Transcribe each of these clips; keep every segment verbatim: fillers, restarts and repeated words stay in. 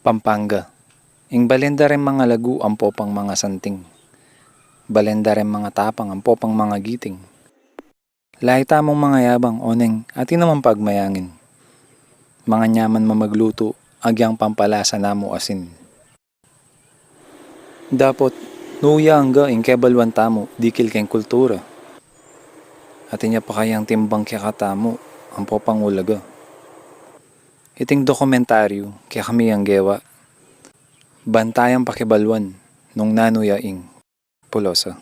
Pampanga. Ing balen da reng mangalagu ampo pang mangasanting. Balen da reng mangatapang ampo pang mangagiting. Lait tamung mangayabang oneng atin namang pagmayangin. Manganyaman mamaglutu agyang pampalasa namu asin. Dapot, nu ya angga ing kebaluan tamu dikil keng kultura. Atin ya pa kayang timbang kekatamu ampo pang ulaga. Iting dokumentaryu, kekami yang gewa, ban tayang pakibaluan nung nanu ya ing Polosa.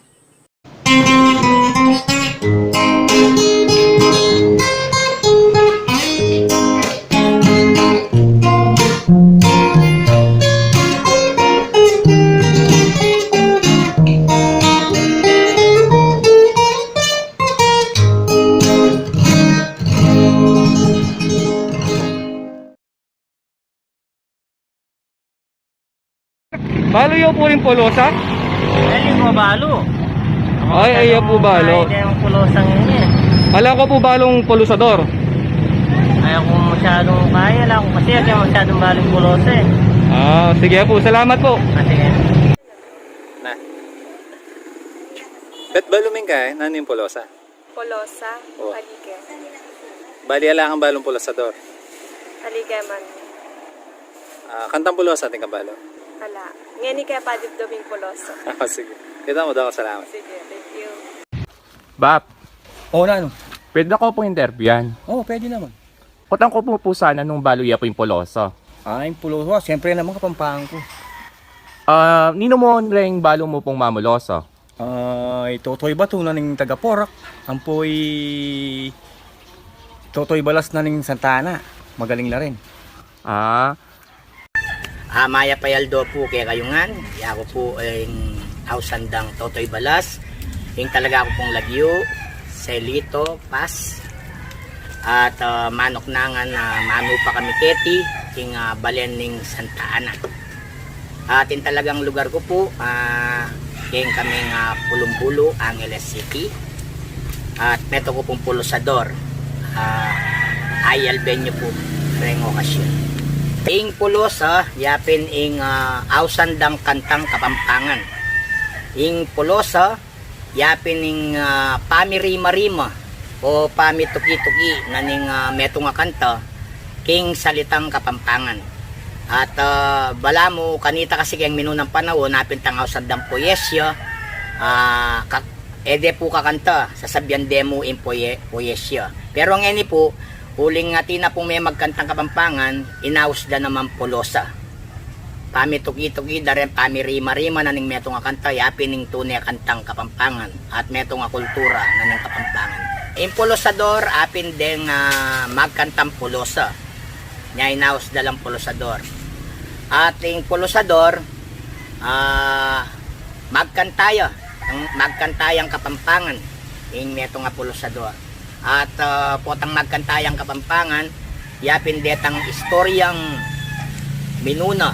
Balu yu pu ring Polosa? Ay, di ko balu. Ay, ay, yu pu balu. Ay, di ko Polosa ngayon eh. Ala ko pu balung polosador. Ay, ako masyadong kaya, ala ko kasi, ay, masyadong balu ing Polosa eh. Ah, sige pu. Salamat pu. Ah, sige. Na. Bet balu ming kaya, nanu ing Polosa? Polosa, o. Alige. Bali, ala kang balung polosador? Alige man. Ah, kantang Polosa, atin kang balu? Ala. Ngeni ke padibdub ing Polosa. Ah, sige. Kita mu, dakal salamat. Sige, thank you. Bap. O, nanu? Pwede ko pong interviewan? O, pwede naman. Kutang ko pu sana nung balu ya pu ing Polosa. Ah, ing Polosa, siyempre naman Kapampangan ku. Ah, ninu mu reng balu mu pung mamolosa? Ah, i Totoy Batu na ning taga Porac, ampo i Totoy Balas na ning Santa Ana, magaling na rin. Ah. Ah, mayap a aldo pu kekayu ngan. Yaku pu ing ausan dang Totoy Balas. Ing talaga ku pung lagyu, Celito, Paz. At, ah, manuknangan, ah, manupa kami keti, king, ah, balen ning Santa Ana. At ing talagang lugar ku pu, ah, keng kaming, ah, Pulong Bulu, Angeles City. At metung ku pung polosador, ah, ay albenyo pu reng okasyon. Ing polosa, yapin ing, ah, ausan dang kantang Kapampangan. Ing polosa, yapin ing, ah, pamirima-rima o pamituki-tuki na ning, ah, metung a kanta king salitang Kapampangan. At, ah, balamu kanita kasi keng minunang panaun, apin tang ausan dang poesya, ah, ka-, e de pu kakanta, sasabian de mu ing poe-, poesya. Pero ngeni pu, uling atin na pung memagkantang Kapampangan, inaus da naman polosa. Pamituki-tuki da rin, pamirima-rima na ning metung a kanta, yapin ing tune a kantang Kapampangan, at metung a kultura na ning Kapampangan. Ing polosador, apin deng, ah, magkantang polosa. Nya inaus da lang polosador. At ing polosador, ah, magkanta ya, ang magkanta yang Kapampangan, ing metung a polosador. At, ah, potang magkanta yang Kapampangan, yapin detang istoryang minuna,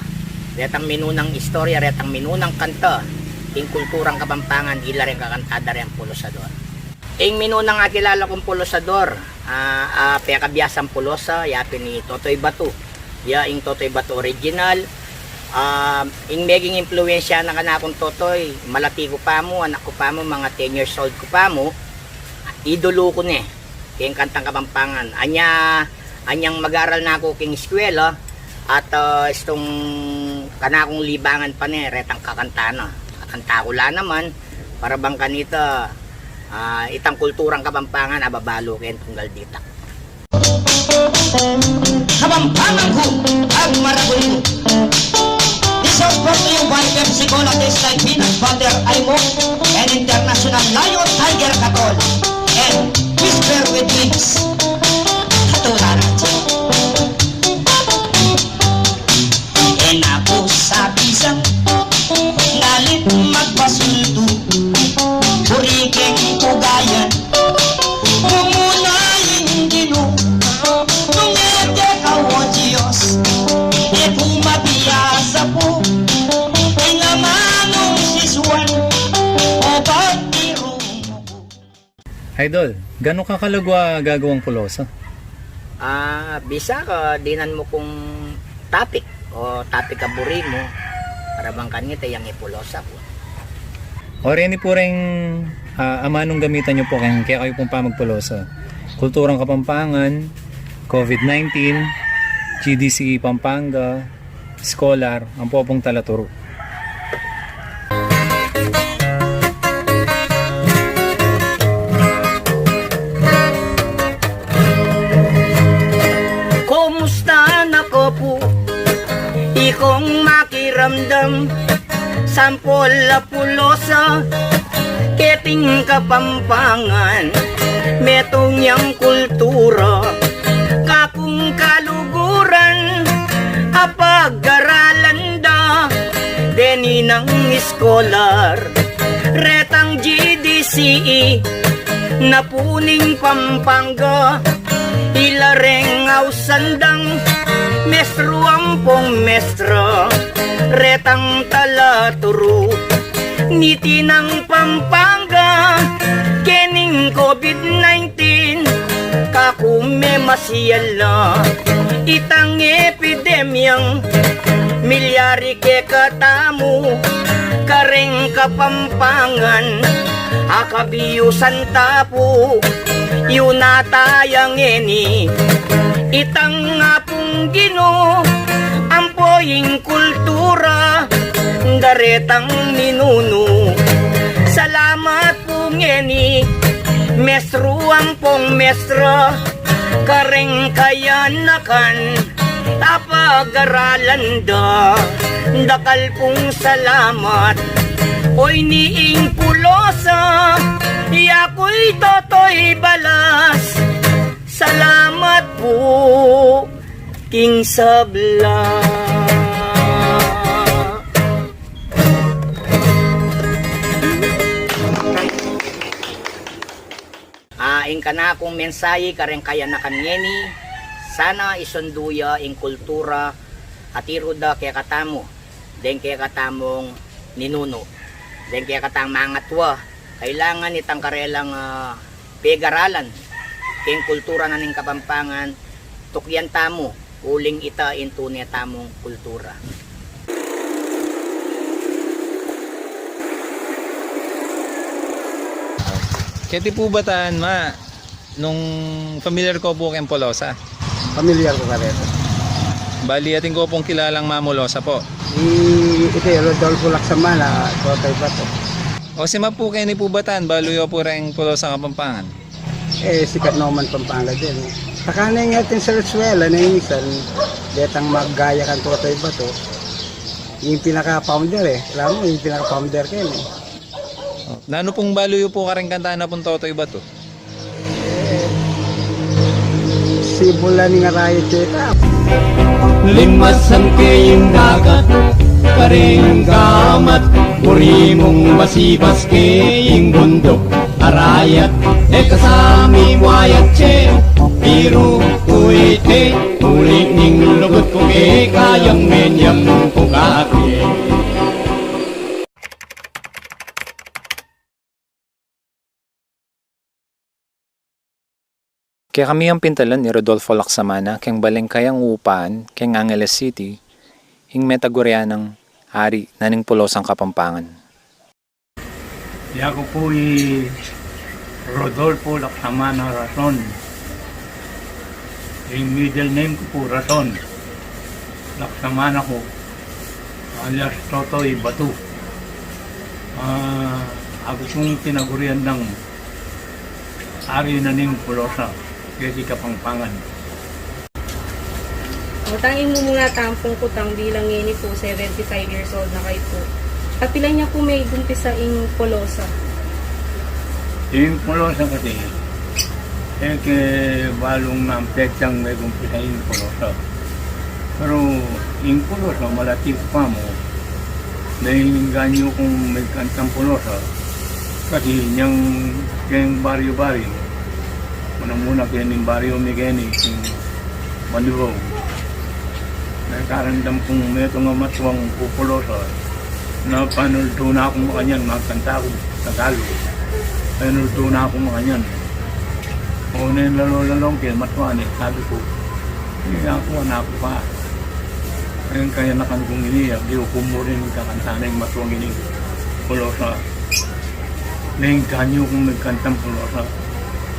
detang minunang istorya, detang minunang kanta, ing kulturang Kapampangan, ila ring kakanta da reng polosador. Ing minunang akilala kung polosador, ah, ah, pekabiasang polosa, yapin i Totoy Batu. Ya, ing Totoy Batu original. Ah, ing meging impluensya na kanakung Totoy, malati ku pamu, anak ku pamu, mga ten years old ku pamu, idolo ku ne, keng kantang Kapampangan. Anya, anyang mag-aral na ku keng eskwela, at, ah, istung kanakung libangan pa ne, retang kakanta na. Kakanta ku la naman, para bang kanita, ah, itang kulturang Kapampangan, ababalu keng tunggal dita. Kapampangan ku, ag maragul ku. This show brought to you by Pepsi Cola, tastes like peanut butter, Imo, and International Lion Tiger Katol, and Whisper with Wings. Katularan. E na ku sabisang, nalit magpasundu, buri keng kugayan, mumuna ing Ginu, nung e ke ka, o Dios, e ku mabiasa pu, ing amanung sisuan, o pagtirung ku. Idol, ganu ka kalagu a gagawang polosa? Ah, bisa ka dinan mu kung topic O topic a buri mu, para bang kanita yang ipulosa ku. O reni pu reng, ah, amanung gamitan yu pu keng kekayu pung pamagpulosa. Kulturang Kapampangan, COVID nineteen, G D C E Pampanga, scholar, ampo pung talaturu. Kumusta na ko pu, ikong makiramdam, sampol a pulosa, keting Kapampangan, metung yang kultura, kakung kaluguran, a pag-aralan da, deni nang iskolar, retang G D C E, na puning Pampanga, ila reng ausan dang mestru ampong mestra, retang talaturu, niti nang Pampanga, kening COVID nineteen, kaku me masiala, itang epidemyang milyari kekatamu, kareng Kapampangan, akabiusan ta pu, yu na taya ngeni, itang Apung Ginu, ampo ing kultura, da retang ninunu. Salamat pu ngeni, mestru ampong mestra, kareng kayanakan a pag-aralan da. Dakal pung salamat. Oy ni ing pulosa, yakuy Totoy Balas. Salamat pu king sabla. Ah, ing kanakung mensahe kareng kayanakan ngeni, sana isundu ya ing kultura a tiru da kekatamu, deng kekatamung ninunu, deng kekatang mangatua. Kailangan itang karelang, ah, pegaralan keng kultura na ning Kapampangan, tukyan tamu, uling ita ing tune tamung kultura. Keti pu batan, ma, nung familiar ko pu keng pulosa? Familiar ku kareta. Bali, atin ko pung kilalang mamulosa pu. I, iti, Rodolfo Laksamana, Totoy Bato. O, sima pu keni pu batan, balu yu pu reng pulosang Kapampangan? E, sikat no man Pampanga deni. Saka ne ing atin sa eskwela, ne minsan, detang magaya kang Totoy Bato. Ing pinaka-founder e. Alam mu, ing pinaka-founder keni. O, nanu pung balu yu pu kareng kanta na pung Totoy Bato? Sibulan ning arayat keta. Limasan ke ing dagat, karing gamat, buri mung masibas ke ing bunduk. Arayat, e ka sa mi wayat che, biru ku iti, uli ning lugud ku ke kayang menyam ku kake. Kekami yang pintalan ni Rodolfo Laksamana keng baleng kayang upahan keng Angeles City, ing metagurian nang ari na ning pulosang Kapampangan. Yaku pu i Rodolfo Laksamana Rason. Ing middle name ku pu Rason. Laksamana ku, alias Totoy Batu. Ah, aku pung tinagurian dang ari na ning pulosa keti Kapampangan. O, tanging mumuna tampung kutang bilang ngeni pu, seventy-five years old na kayu pu. Kapilan ya pu megumpisa ing pulosa? Ing pulosa kasi, e ke balu nung petsang megumpisa ing pulosa. Pero ing pulosa, malati ku pa mu, deng ganyu kung megkantang pulosa, kasi nyang keng baryu-baryu, muna-muna keni ning baryu mi keni, king Manibong. Nakaramdam kung metung a matuang pupulosa, na panuldu na ku makanyan, magkanta ku Tagalog. Panuldu na ku makanyan. O, neng lalo-lalong ke, matuang e, sabi ku. Ini aku, anak ku pa. Ing kayanakan kung ini, agyu ku mu rin ing kakanta na ing matuang ini, Pulosa. Neng kanyu kung migkantang Pulosa.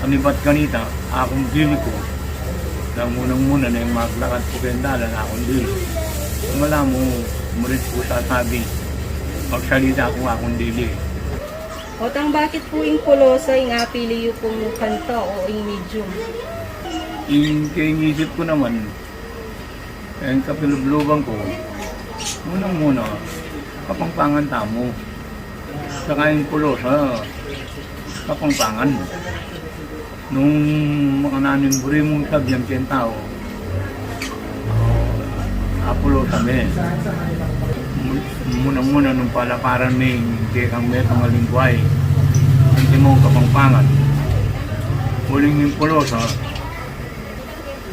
Kanibat kanita, akung dili ku. Nang munang-muna, neng maglakad ku keng dalan, akung dili. Mala mu, murit ku sasabi, magsalita ku akung dili. Otang bakit pu ing Pulosa ing apili yu pung kanta o ing medium? Ing keng isip ku naman, ing kapilubluban ku, munang-muna, Kapampangan tamu. Saka ing Pulosa, Kapampangan. Nung makananu ing buri mung sabian keng tau, a, Pulosa me. Mu-, munang-muna nung palaparan me ing kekang metung a lingwahe, ing timung Kapampangan. Uling ing Pulosa,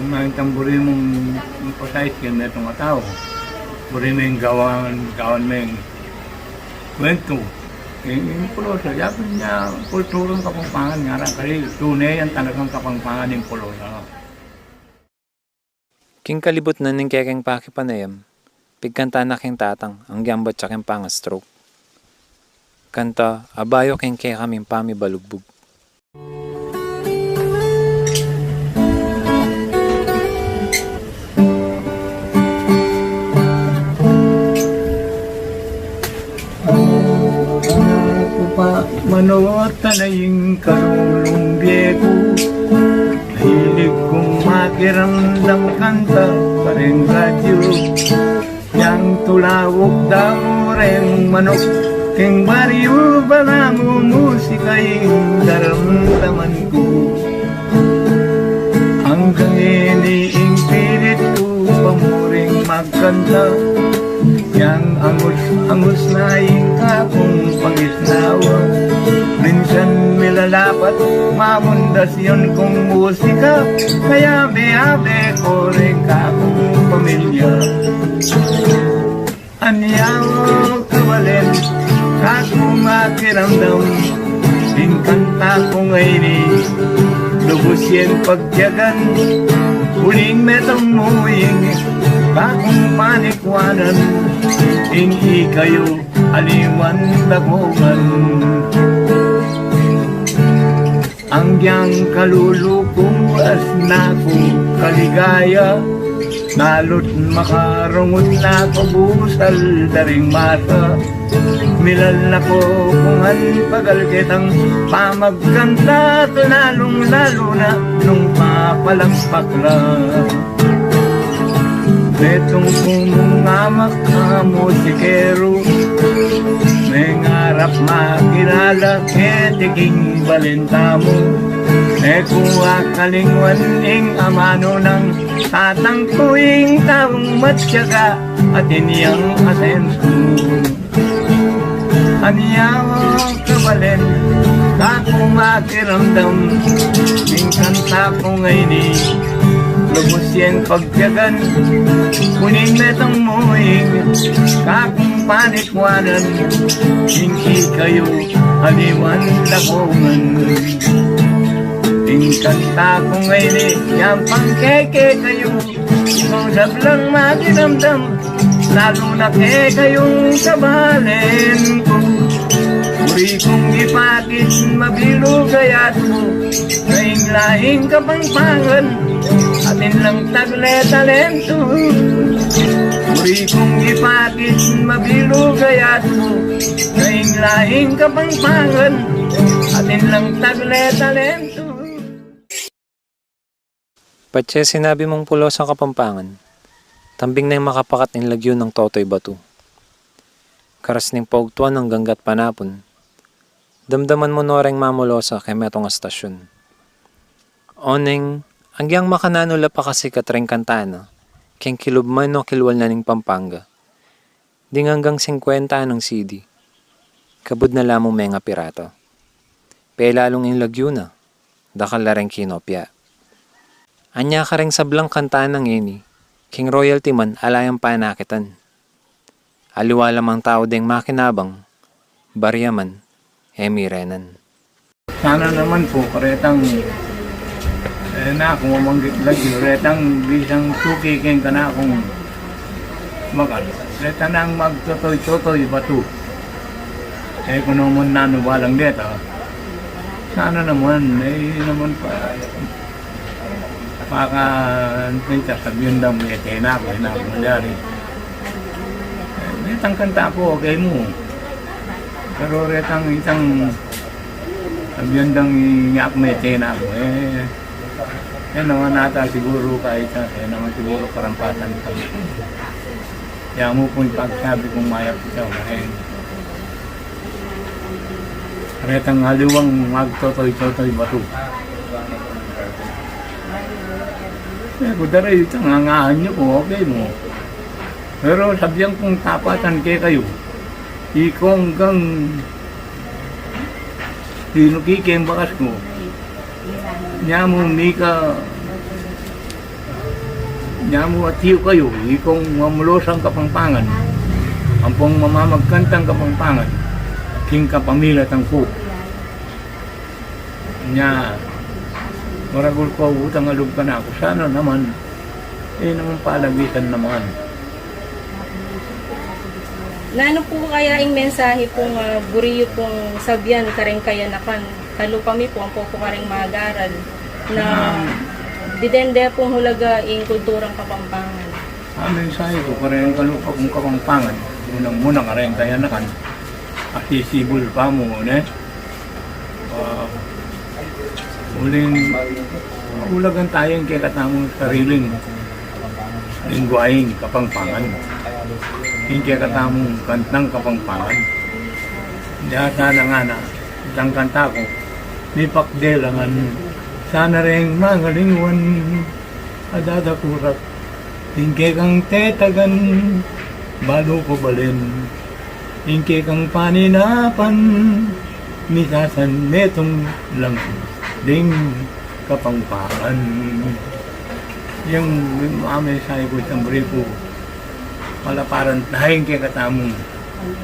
nung nanu itang buri mung pasait keng metung a tau, buri meng gawan, gawan meng kwentu. Ing, ing Pulosa, yapin ya kulturang Kapampangan, ngara kari, tune yang talagang Kapampangan ing Pulosa. King kalibut na ning kekeng pakipanayam, pigkanta na keng tatang, agyang batya keng panga-stroke. Kanta, abayu keng kekaming pamibalugbug. Ku pa manota na ing kalulung bie ku, mahilig kung makiramdam kanta kareng radyu. Yang tulauk dau reng manuk keng baryu, balamu musika ing daramdaman ku. Anggang ini ing pilit ku pa muring magkanta. Yang angus-angus na ing kakung pangisnawa. Minsan milalapat mamundasyon kung musika, kaya abe-abe ku reng kakung pamilya. Anya o kabalen, kakung makiramdam, ing kanta kung ini, lubus yeng pagtiyagan, uling metung mu ing kakung panikwanan, ing ikayu aliwan dakuman. Agyang kalulu ku, asna ku kaligaya, nalu't makarungut na ku busal da ring masa. Milala ku kung antagal kitang pamagkanta, lalung-lalu na nung papalakpak la. Metung ku mung amak a musikeru, mengarap makilala keti king balen tamu. E ku akalingwan ing amanu nang tatang ku, ing taung matiyaga atin yang asensu. Anya o kabalen, kakung makiramdam, ing kanta kung ini, lubus yeng pagtiyagan, uling metung mu ing kakung panikwanan, ing ikayu aliwan dakuman. Ing kanta kung ini, yang pang kekekayu, ikong sablang makiramdam, lalu na kekayung kabalen ku. Buri kung ipakit mabilug a yatu, kaing lahing Kapampangan, atin lang tagle talentu. Buri kung ipakit mabilug a yatu, kaing lahing Kapampangan, atin lang tagle talentu. Patse sinabi mung Pulosa Kapampangan, tambing neng makapakat ing lagyu nang Totoy Batu. Karas ning paugtuan nang ganggat panapun, damdaman mu no reng mamulosa keng metung a stasyun. Oneng, agyang makananu la pakasikat reng kanta na, keng kilub man o kilwal na ning Pampanga. Ding anggang singkwenta nang C D, kabud na la mung menga pirata. Pelalung ing lagyu na, dakal la reng kinopya. Anya kareng sablang kanta nang ini, king royalty man ala yang panakitan. Aliwa la mang tau deng makinabang, barya man, e mirenan. Sana naman pu, karetang, e, na, kung mamanggit lagyu, retang bisang tuki keng kanakung Bakas, reta nang magtotoy-totoy batu. E ku naman nanu balang deta. Sana naman, e, naman pa, paka, nita, sabian dang mete na ku, e na ku malyari. E, retang kanta ku, okay mu. Pero retang, itang, sabian dang inya ku mete na ku, e. E naman ata siguru kahit na, e naman siguru karampatan ka. Kaya mu pung pagsabi kung mayap ita, maring retang aliwang magtotoy-totoy batu. E ku, dara itang angahan yu ku, okay mu. Pero sabian kung tapatan kekayu, ikong kang tinuki keng bakas ku. Nyamu mika, nyamu atiu kayu, ikong mamulusang Kapampangan, ampong mamamagkantang Kapampangan, king kapamilatan ku. Nya, maragul ku utang a lub kanaku, sana naman, e naman palagitan naman. Nanu pu kaya ing mensahe pung, ah, buri yu pung sabian kareng kayanakan? Kalupa mi pu, ampo pu kareng mag-aral na didende pung hulaga ing kulturang Kapampangan. A mensahe ku kareng kalupa kung Kapampangan, unang-una kareng kayanakan, asisibul pa mu, ne? Ah, uling, ulagan taya ing kekatamung sariling lengguaheng Kapampangan, ing kekatamung kantang Kapampangan. Nya sana ngana, itang kanta ku, mipakdelangan, sana reng mangalingwan a dadakurak, ing kekang tetagan, balu ku balen, ing kekang paninapan, misasan metung lang ding Kapampangan. Yang, a mensahe ku itang buri ku, palaparan taya ing kekatamung,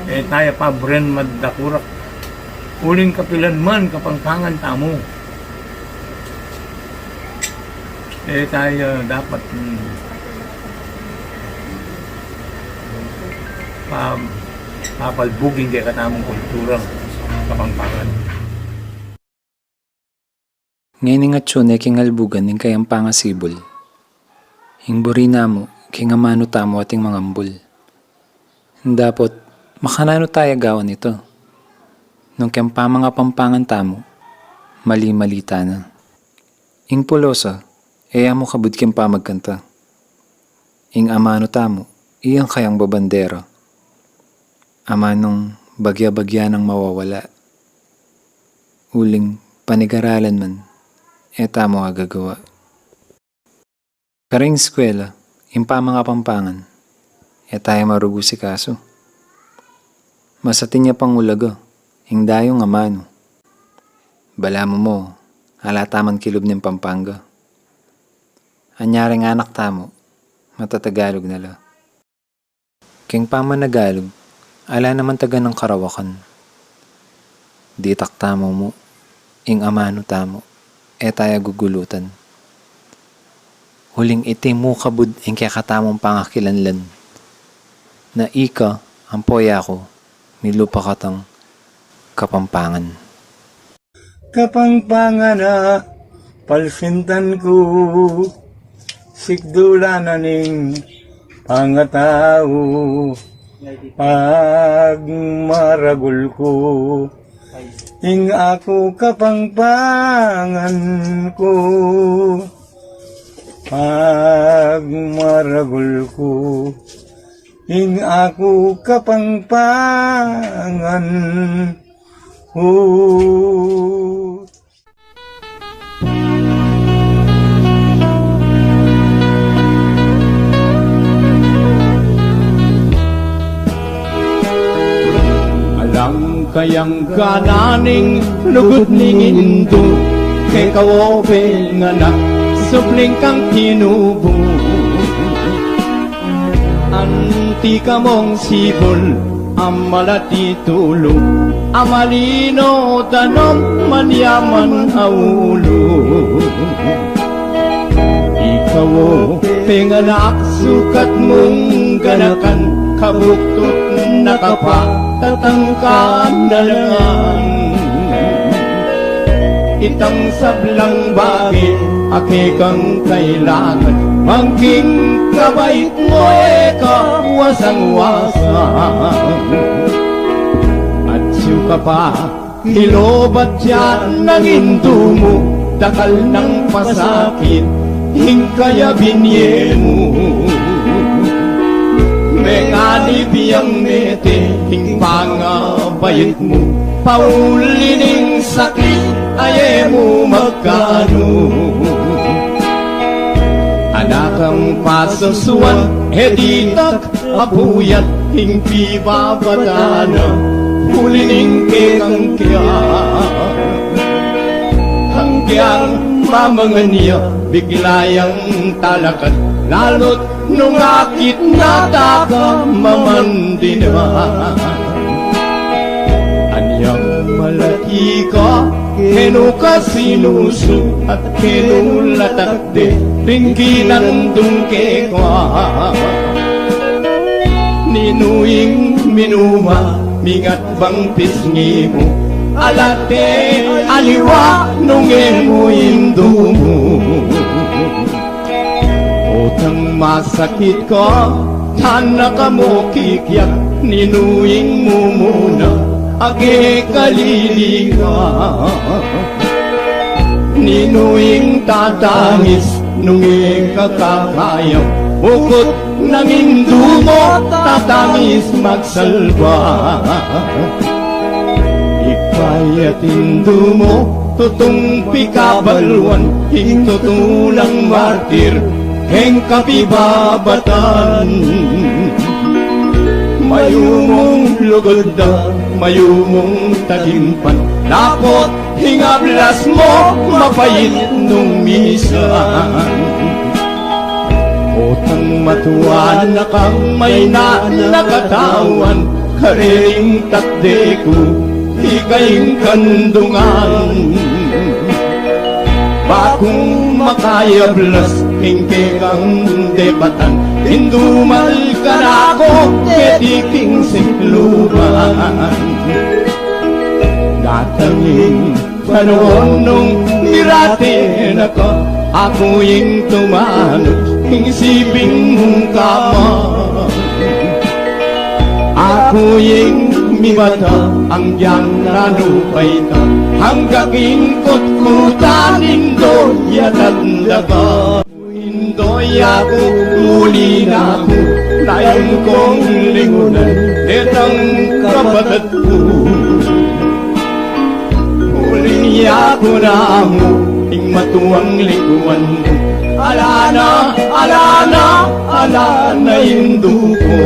e taya paburen magdakurak, uling kapilan man Kapampangan tamu. E taya dapat, mm, pa-, papalbug ing kekatamung kultura, Kapampangan. Ngeni ngan atsu ne king albugan ning kayang pangasibul, ing buri namu king amanu tamu ating mangambul. Dapot, makananu taya gawan ita? Nung keng pamangapampangan tamu, mali-mali tana. Ing pulosa, e ya mu kabud keng pamagkanta. Ing amanu tamu, iyang kayang babandera. Amanung bagya-bagya nang mawawala. Uling panigaralan man, e tamu agagawa. Karing eskwela, ing pamangapampangan, e taya marugu sikasu. Mas atin ya pang ulaga ing dayung amanu. Balamu mu, ala ta man kilub ning Pampanga. Anya ring anak tamu, matatagalug na la. Keng pamanagalug, ala naman taga nang karawakan. Ditak tamu mu, ing amanu tamu, e taya gugulutan. Uling iti mu kabud ing kekatamung pangakilanlan, na ika ampo yaku, milupa katang Kapampangan. Kapampangan a palsintan ku, sikdulan na ning pangatau, pagmaragul ku, ing aku Kapampangan ku, pagmaragul ku, ing aku Kapampangan ku. Alang kayang gana ning lugud ning indu, keka o benganak, supling kang tinubu. Anti ka mung sibul, a malati tulu, a malino danum, manyaman a ulu. Ikaw o Penganak sukat mung ganakan, kabuktut na ka pa, tatangka na la ngan. Itang sablang bage a kekang kailangan, mangking kabait mu e ka wasang-wasa. At suka pa, ilobat ya nang indu mu, dakal nang pasakit ing kaya binye mu. Menganib yang mete ing pangabait mu, pauli ning sakit a e mu magkanu. Anakang pasasuan, e ditak apuyat ing pibabata na, uli ning kekang kaya. Hanggang mamangan ya, bigla yang talakan, lalu't nung akit na taka mamandin na. Anyang malati ka, kenu ka sinusu at kenu la takde ring kinandung keka. Ninu ing minuma, mingat bang pisngi mu, ala te aliwa nung e mu indu mu. Otang masakit ka, tana ka mu kikyak, ninu ing mumuna a kekalili ka. Ninu ing tatangis nung e ka kakayap, bukut nang indu mu tatangis magsalba. Ika at indu mu, tutung pikabaluan, ing tutu lang martir keng kapibabatan. Mayumung lugud da, mayumung tagimpan, dapot ing ablas mu mapait nung misan. Otang matua na ka, mayna na katawan, kareng takde ku, ika ing kandungan. Bakung makayablas ing kekang depatan, indumal ka na ku keti king sikluban. Datang ing panaun nung mirate na ka, aku ing tumanu king sibing mung kama. Aku ing mibata anggiyang nanu pa ita, angga king kutkutan indo ya tanda ka. Indo ya ku, uli na ku, layun kung lingunan detang kapatad ku. Uling ya ku na mu ing matuang likuan mu. Ala na, ala na, ala na indu ku.